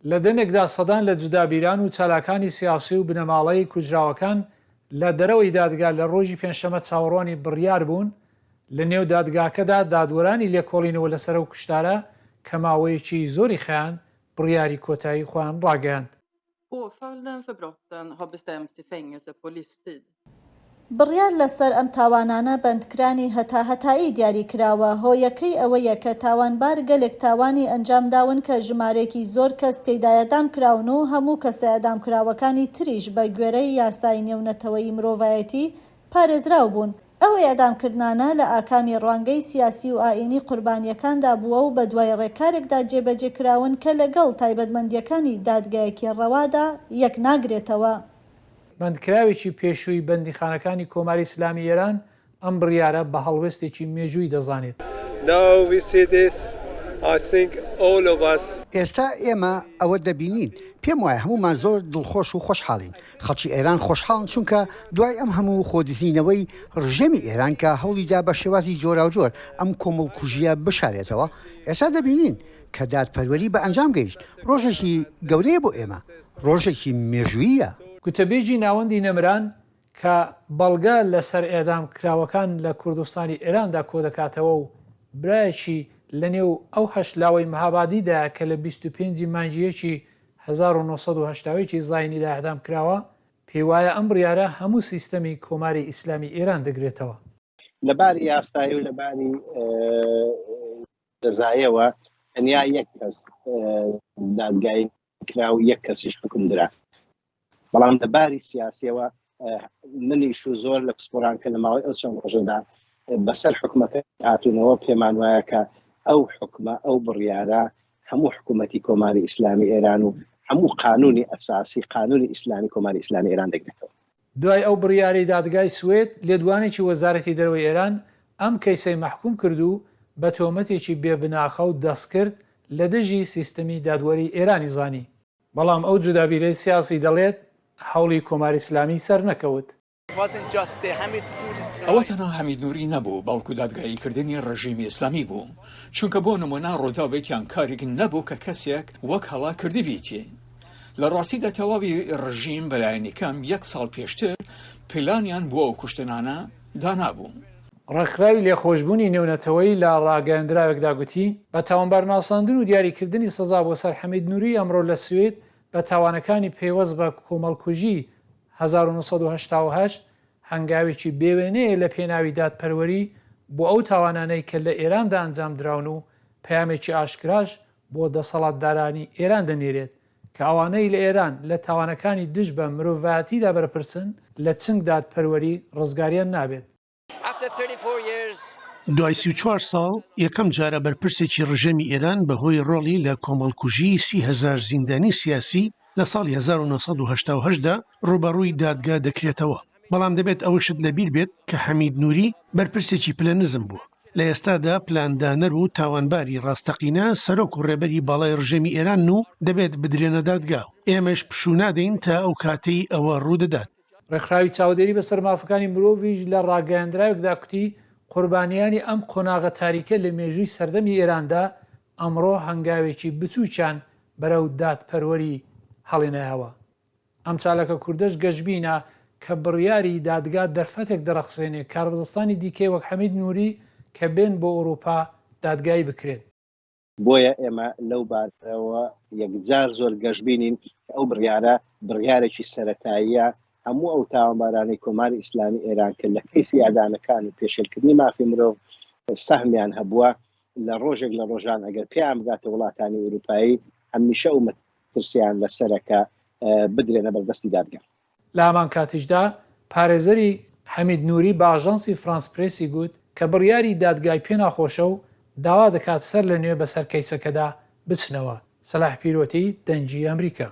لە دەمێکدا سەدان لە جودابیران و چالاکانی سیاسی و بنەماڵەی کوژراوەکان لە دەرەوەی دادگا لە ڕۆژی پێنجشەمە چاوەڕوانی بڕیار بوون، لە نێو دادگاکەدا دادوەرانی لێکۆڵینەوە لەسەر ئەو کوشتارە کە ماوەیەکی زۆری خایاند بڕیاری کۆتایی خۆیان ڕاگەیاند. Påföljden för brotten har bestämts till fängelse på livstid. بڕیار لەسەر ئەم تاوانانە بەندکرانی هەتاهەتایی دیاری کراوە، هۆیەکەی ئەوەیە کە تاوانبار گەلێک تاوانی ئەنجام داون کە ژمارەیەکی زۆر کەس تێیدا ئێعدام کراون و هەموو کەسە ئێعدام کراوەکانی تریش بە گوێرەی یاسای نێونەتەوەیی مرۆڤایەتی پارێزراو بوون. ئەو ئێعدام کردنانە لە ئاکامی ڕوانگەی سیاسی و ئائینی قوربانییەکاندا بووە و بەدوای ڕێکارێکدا جێبەجێ کراون کە لەگەڵ تایبەتمەندییەکانی دادگایەکی ڕەوادا یەک ناگرێتەوە. بەندکراوێکی پێشووی بەندیخانەکانی کۆماری ئیسلامی ئێران ئەم بڕیارە بە هەڵوێستێکی مێژووی دەزانێت. ئێستا ئێمە ئەوە دەبینین، پێم وایە هەموومان زۆر دڵخۆش و خۆشحاڵین، خەڵکی ئێران خۆشحاڵن چونکە دوای ئەم هەموو خۆدزینەوەی ڕژێمی ئێران کە هەوڵیدا بە شێوازی جۆراوجۆر ئەم کۆمەڵکوژییە بشارێتەوە، ئێستا دەبینین کە دادپەروەری بە ئەنجام گەیشت، ڕۆژێکی گەورەیە بۆ ئێمە، ڕۆژێکی مێژووییە. گوتەبێژی ناوەندی نەمران کە بەڵگە لەسەر ئێعدام کراوەکان لە کوردستانی ئێراندا کۆدەکاتەوە و برایەکی لە نێو ئەو هەشت لاوەی مهابادیدایە کە لە 25 ی مانگی یەکی 1981 ی زاینیدا ئێعدام کراوە، پێی وایە ئەم بڕیارە هەموو سیستەمی کۆماری ئیسلامی ئێران دەگرێتەوە. لە باری یاسایی و لە باری جەزایەوە تەنیا یەک کەس دادگایی کرا و یەک کەسیش حکوم درا بەڵام لە باری سیاسیەوە منیش و زۆر لە پسپۆران کە لە ماوەی ئەو چەند ڕۆژەدا بەسەر حکومەکە هاتوونەوە پێمان وایە کە ئەو حکومە ئەو بڕیارە هەموو حکوومەتی کۆماری ئیسلامی ئێران و هەموو قانونی ئەساسی قانونی ئیسلامی کۆماری ئیسلامی ئێران دەگرێتەوە. دوای ئەو بڕیارەی دادگای سوێد، لێدوانێکی وەزارەتی دەرەوەی ئێران ئەم کەیسەی مەحکوم کرد و بە تۆمەتێکی بێ بناخە و دەستکرد لە دژی سیستمی دادوەری ئێرانی زانی. بەڵام ئەو جودابیرەی سیاسی دەڵێت هەوڵی کۆماری ئیسلامی سەرنەکەوت. ئەوە تەنها حەمید نوری نەبوو، بەڵکو دادگاییکردنی ڕژیمی ئیسلامی بوو. چونکە بۆ نموونە ڕووداوێک یان کارێک نەبوو کە کەسێک وەک هەڵە کردبیتی. لە ڕاستیدا تەواوی ڕژیم بەلایەنی کەم یەک ساڵ پێشتر پلانیان بۆ ئەو کوشتنانە دانابوو. ڕێکخراوی لێخۆشبوونی نێونەتەوەیی لە ڕاگەیەندراوێکدا گوتی، بە تاوانبارناساندن و دیاریکردنی سزا بۆ سەر حەمید نوری ئەمڕۆ لە سوید بە تاوانەکانی پەیوەست بە کۆمەڵکوژی 1988 هەنگاوێکی بێوێنەیە لە پێناوی دادپەروەری بۆ ئەو تاوانانەی کە لە ئێراندا ئەنجامدراون و پەیامێکی ئاشکراش بۆ دەسەڵاتدارانی ئێران دەنێرێت کە ئەوانەی لە ئێران لە تاوانەکانی دژ بە مرۆڤایەتیدا بەرپرسن لە چنگ دادپەروەری ڕزگاریان نابێت. دوای 34 ساڵ یەکەم جارە بەرپرسێکی ڕژێمی ئێران بە هۆی ڕۆڵی لە کۆمەڵکوژیی 30 هەزار زیندانی سیاسی لە ساڵی 1988 دا ڕووبەڕووی دادگا دەکرێتەوە. بەڵام دەبێت ئەوەشت لەبیر بێت کە حەمید نووری بەرپرسێکی پلە نزم بووە. لە ئێستادا پلاندانەر و تاوانباری ڕاستەقینە سەرۆک و ڕێبەری باڵای ڕژێمی ئێرانن و دەبێت بدرێنە دادگا و ئێمەش پشوو نادەین تا ئەو کاتەی ئەوە ڕوودەدات. ڕێکخراوی چاودێری بەسەر مافەکانی مرۆڤیش لە ڕاگەیەندراوێکدا کوتی، قوربانیانی ئەم قۆناغە تاریکە لە مێژووی سەردەمی ئێراندا ئەمڕۆ هەنگاوێکی بچووکیان بەرەو دادپەروەری هەڵێنایەوە. ئەم چالاکە کوردەش گەشبینە کە بڕیاری دادگا دەرفەتێک دەڕەخسێنێ کاربەدەستانی دیکەی وەک حەمید نوری کە بێن بۆ ئوڕووپا دادگایی بکرێن. بۆیە ئێمە لەو بارەوە یەکجار زۆر گەشبینین کە ئەو بڕیارە بڕیارێکی سەرەتاییە، هەموو ئەو تاوانبارانەی کۆماری ئیسلامی ئێران کە لە کەیسی ئێعدامەکان و پێشێلکردنی مافی مرۆڤ سەهمیان هەبووە، لە ڕۆژێک لە ڕۆژان ئەگەر پێیان بگاتە وڵاتانی ئورووپایی هەمیشە ئەو مەترسیان لەسەرە کە بدرێنە بەردەستی دادگا. لە هەمان کاتیشدا پارێزەری حەمید نوری بە ئاژانسی فرانس پرێسی گوت کە بڕیاری دادگای پێ ناخۆشە و داوا دەکات سەر لە نوێ بەسەر کەیسەکەدا بچنەوە. سەلاح پیرۆتی، دەنگی ئەمریکا.